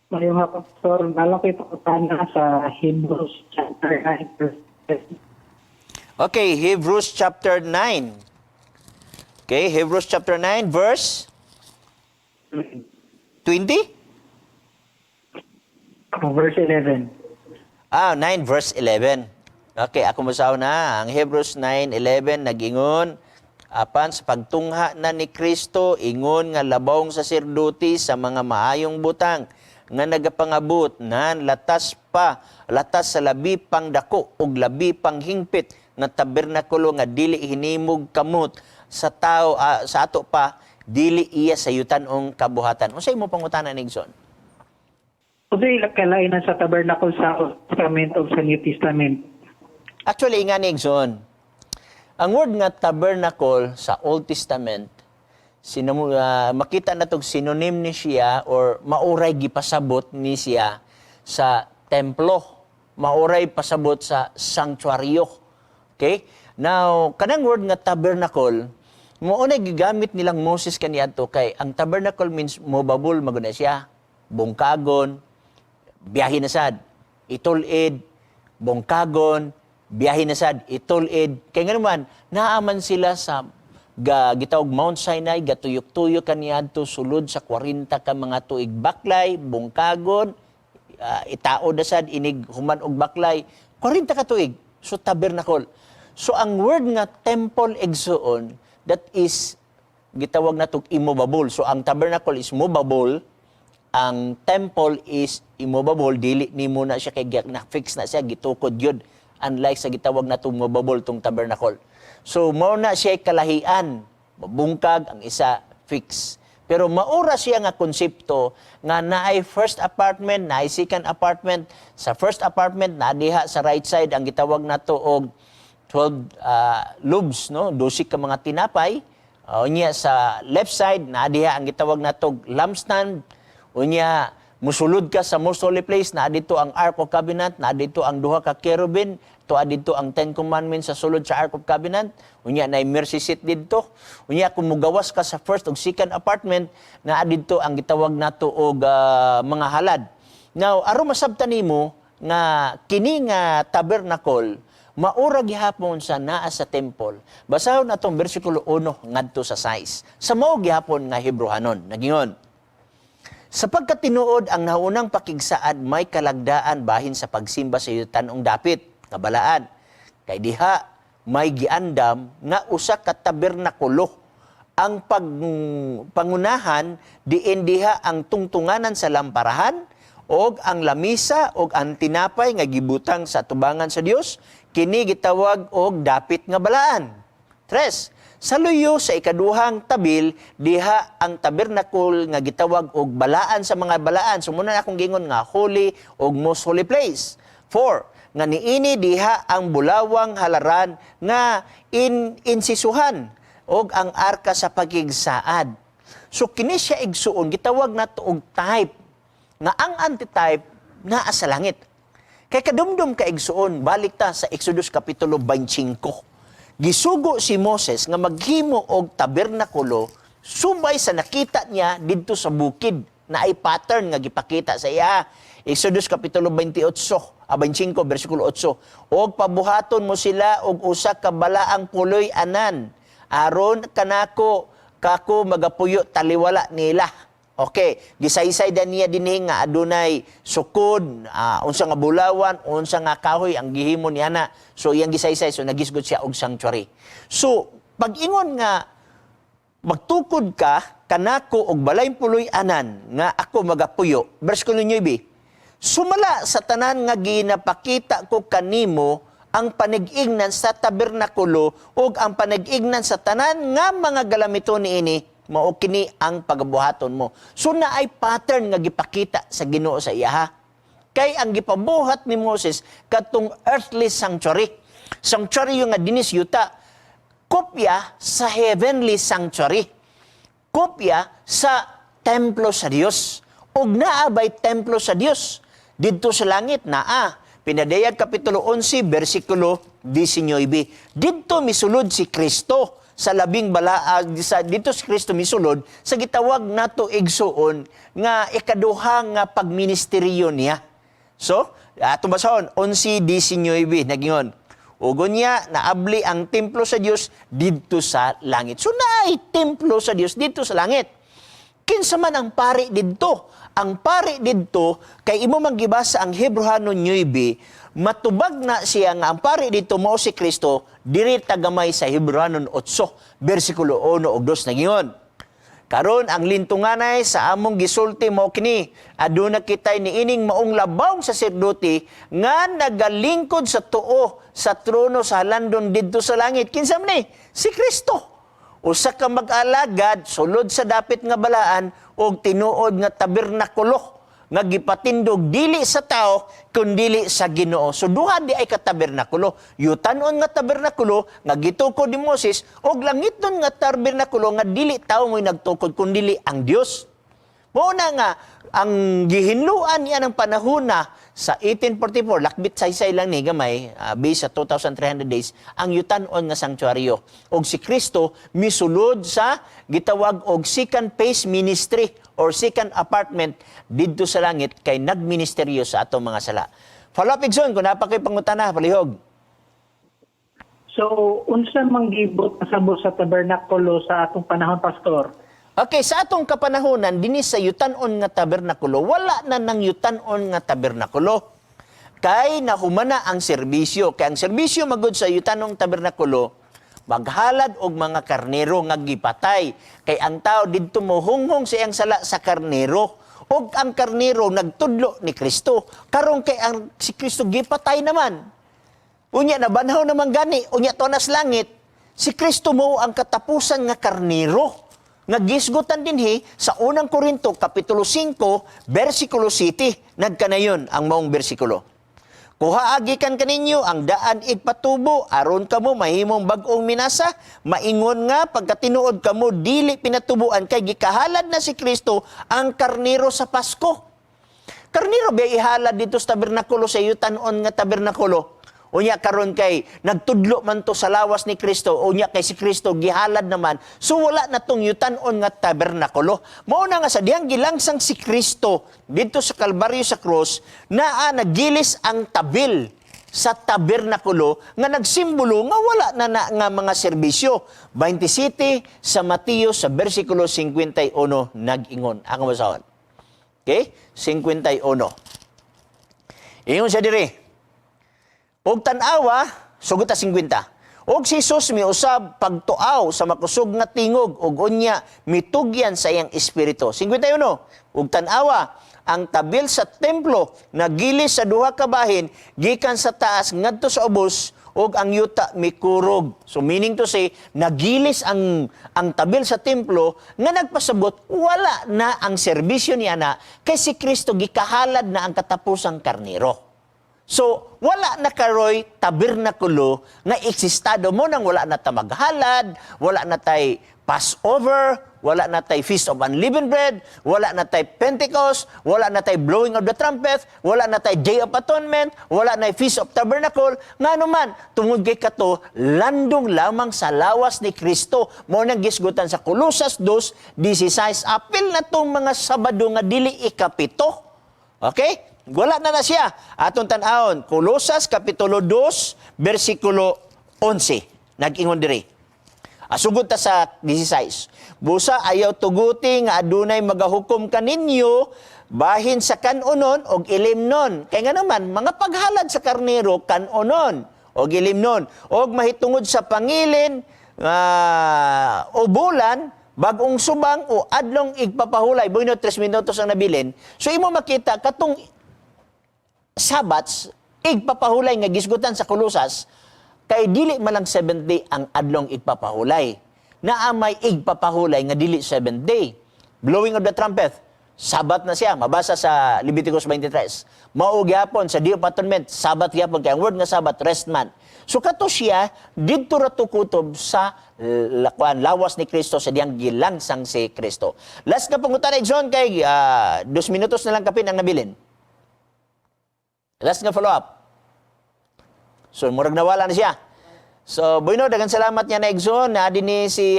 Maayong hapon, Pastor. Naa lang koy pangutana sa Hebrews chapter 9 verse Okay, Hebrews chapter 9. Okay, Hebrews chapter 9 verse 20? Verse 11. Ah, 9 verse 11. Okay, ako basahon na. Ang Hebrews 9:11 nagingon, "Apan sa pagtungha na ni Kristo, ingon nga labawng saserdote sa mga maayong butang nga nagapangabot nan latas pa, latas sa labi pang dako ug labi pang hingpit nga tabernakulo nga dili hinimog kamot sa tao, sa ato pa dili iya sayutan ong kabuhatan." Unsa imo pangutana, Nixon? Unsay kalainan sa tabernacle sa Old Testament o sa New Testament? Actually, nga Nixon, ang word nga tabernacle sa Old Testament, makita na tog synonym ni siya or mauray gipasabot ni siya sa templo. Mauray pasabot sa sanctuaryo. Okay? Now, kanang word nga tabernacle, mao na gigamit nilang Moses kaniadto kay ang tabernacle means movable maguna siya. Bungkagon, biyahe na sad, itulid, bungkagon, biyahe na sad, itulid. Kay nga naman, naaman sila sa gitawag Mount Sinai, gatuyok-tuyok kaniadto sulod sa 40 ka mga tuig, baklay, bungkagon, itao na sad inig human og baklay, 40 ka tuig. So tabernacle. So ang word nga temple, igsuon, that is gitawag na tog immovable. So ang tabernacle is movable, ang temple is immovable, dili nimo na siya kay na fix na siya, gitukod yun. Unlike sa gitawag na tong movable tong tabernacle. So mao na siya kalahian, mabungkag, ang isa fix. Pero maura siya nga konsepto nga naay first apartment, naay second apartment. Sa first apartment, naa diha sa right side ang gitawag nato og 12 loaves, no? 12 ka mga tinapay. Unya sa left side, naa diha ang gitawag nato og lampstand. Unya musulod ka sa most holy place, naa dito ang Ark of Covenant, naa dito ang duha ka cherubim, tuwa dito ang Ten Commandments sa sulod sa Ark of Covenant. Unya naay mercy seat didto. Unya kung mugawas ka sa first ug second apartment, naa didto ang gitawag nato og mga halad. Now, aron masabtan nimo nga kini nga tabernacle maura gihapon sa naa sa temple. Basahon atong bersikulo 1 ngadto sa 6. Sa mao gihapon nga Hebrehanon, nagingon, "Sapagkat tinuod ang naunang pakigsaad may kalagdaan bahin sa pagsimba sa yutanong dapit, kabalaan. Kay diha may giandam nga usa ka tabernakulo. Ang pangunahan diin diha ang tungtunganan sa lamparahan og ang lamisa og ang tinapay nga gibutang sa tubangan sa Dios, kini gitawag og dapit nga balaan. Tres, sa luyo sa ikaduhang tabil, diha ang tabernacle nga gitawag og balaan sa mga balaan." So muna akong gingon nga holy og most holy place. Four, nga niini diha ang bulawang halaran nga insisuhan og ang arka sa pagigsaad. So kini siya, igsuon, gitawag nato og type nga ang antitype naa sa langit. Kay kadumdum ka, igsuon, balik ta sa Exodus kapitulo 25. Gisugo si Moses nga maghimo og tabernakulo subay sa nakita niya didto sa bukid na ay pattern nga gipakita sa iya. Exodus kapitulo 28, 25 bersikulo 8. "Og pabuhaton mo sila og usa ka balaang puloy-anan aron kanako kako magapuyo taliwala nila." Okay, gisaysay da niya dinhi nga adunay sukod, unsa nga bulawan, unsa nga kahoy ang gihimo niya na. So iyang gisaysay, so nagisgot siya og sanctuary. So pag-ingon nga magtukod ka kanako og balay puloy-anan nga ako magapuyo. Bersikulo 9. "Sumala sa tanan nga ginapakita ko kanimo ang panigingnan sa tabernakulo ug ang panigingnan sa tanan nga mga galamiton niini, mao kini ang pagabuhaton mo." So naay pattern nga gipakita sa Ginoo sa iyaha. Kay ang gipabuhat ni Moses katong earthly sanctuary. Sanctuary yung nga dinis yuta. Kopya sa heavenly sanctuary. Kopya sa templo sa Dios. Ug naa bay templo sa Dios didto sa langit? Naa. Pinadayag kapitulo 11 bersikulo 19. Didto misulod si Kristo sa labing balaa sa dito si Kristo misulod sa gitawag nato, igsuon, nga ikaduha nga pagministeryo niya. So, atong basahon 11:19, nagingon, "Ug unya naabli ang templo sa Dios didto sa langit." So naay templo sa Dios didto sa langit. Kinsa man ang pari didto? Ang pari didto kay imo man gibasa ang Hebreohanon 9, matubag na siya nga ang pari didto mao si Kristo diri tagamay sa Hebreohanon 8 bersikulo 1 ug 2, nagingon, "Karon ang lintunganay sa among gisulti mao kini: aduna kitay niining maong labawng saserdote nga nagalingkod sa tuo sa trono sa halandon didto sa langit." Kinsa man ni? Si Kristo. Usa ka mag-alagad sulod sa dapit nga balaan og tinuod nga tabernakulo nga gipatindog dili sa tao kundili sa Ginoo. So duha diay ka tabernakulo. Yutanon nga tabernakulo nga gitukod ni Moses og langiton nga tabernakulo nga dili tao mo'y nagtukod kundili ang Dios. Mao na nga ang gihinluan niya ng panahon na sa 1844, lakbit saysay lang ni gamay, based sa 2,300 days, ang yutanon nga sanktuaryo. Og si Kristo misulod sa gitawag og second phase ministry or second apartment didto sa langit kay nagministeryo sa atong mga sala. Follow up, Igsoon, kung naa pa kay pangutana, palihog. So, unsa man gibuot pasabot sa tabernakulo sa atong panahon, Pastor? Okay, sa atong kapanahonan, dinhi sa yutanon nga tabernakulo, wala na nang yutanon nga tabernakulo. Kay nahumana ang serbisyo. Kay ang serbisyo magod sa yutanong tabernakulo, maghalad og mga karnero nga gipatay. Kay ang tao didto mohunghong sa iyang sala sa karnero. Og ang karnero nagtudlo ni Kristo. Karon kay ang si Kristo gipatay naman. Unya nabanhaw naman gani, unya tuwa sa langit, si Kristo mo ang katapusan nga karnero nga gisgutan dinhi sa Unang Korinto kapitulo 5 bersikulo 7. Nagkanayon ang maong bersikulo. "Kuhaa gikan kaninyo ang daan igpatubo aron kamo mahimong bag-ong minasa, maingon nga pagkatinuod kamo dili pinatubuan kay gikahalad na si Kristo, ang karnero sa Pasko." Karnero ba ihalad dito sa tabernakulo, sa yutanon nga tabernakulo? Unya karon kay nagtudlo man to sa lawas ni Kristo, unya kay si Kristo gihalad naman. So wala na tong yutanon nga tabernakulo. Mao na nga sa dihang gilangsang si Kristo didto sa Kalbaryo sa krus, naa nagilis ang tabil sa tabernakulo nga nagsimbolo nga wala na, na nga mga serbisyo. 27 sa Mateo sa bersikulo 51 nag-ingon. Ako basahon. Okay? 51. Ingon siya diri. "Og tan-awa," sugot ta 50. "Og si Jesus miusab pagtuaw sa makusog nga tingog ug unya mitugyan sa iyang espiritu." 51. "Ug tan-awa, ang tabil sa templo nagilis sa duha ka bahin gikan sa taas ngadto sa ubos ug ang yuta mikurog." So meaning to say, nagilis ang tabil sa templo nga nagpasabot wala na ang serbisyo niya na kay si Kristo gikahalad na ang katapusang karnero. So, wala na karoy tabernakulo nga eksistado mo nang wala na ta maghalad, wala na tay Passover, wala na tay Feast of Unleavened Bread, wala na tay Pentecost, wala na tay blowing of the trumpet, wala na tay Day of Atonement, wala na Feast of Tabernacle. Ngano man, tungod kay kato, landong lamang sa lawas ni Kristo. Mo nang gisgutan sa Kolosas 2:16, apil na tong mga Sabado nga dili ikapito. Okay? Wala na na siya. Atong tan-awon, Kolosas Kapitulo 2, versikulo 11. Nag-ingon diri. Asugod ta sa 16. "Busa ayaw tuguti nga adunay magahukom kaninyo bahin sa kanunon og ilimnon." Kay nga naman, mga paghalad sa karnero, kanunon og ilimnon. "Og mahitungod sa pangilin o bulan, bagong subang o adlong igpapahulay." Bueno, 3 minutos ang nabilin. So imo makita katong Sabats, igpapahulay nga gisgutan sa Kolosas, kay dili man lang seventh day ang adlong igpapahulay. Naa may igpapahulay nga dili seventh day. Blowing of the trumpet, Sabat na siya. Mabasa sa Leviticus 23. Mao gyapon sa Day of Atonement, Sabat gyapon. Kay ang word nga Sabat, rest man. So kato siya, didto ra to kutob sa lakwan, lawas ni Kristo sa diyang gilangsang si Kristo. Last nga pangutana, John, kay 2 minutos na lang kapin ang nabilin. Last nga follow up. So, murag nawala na siya. So, bueno, daghang salamat niya na, Igsoon. Na ni si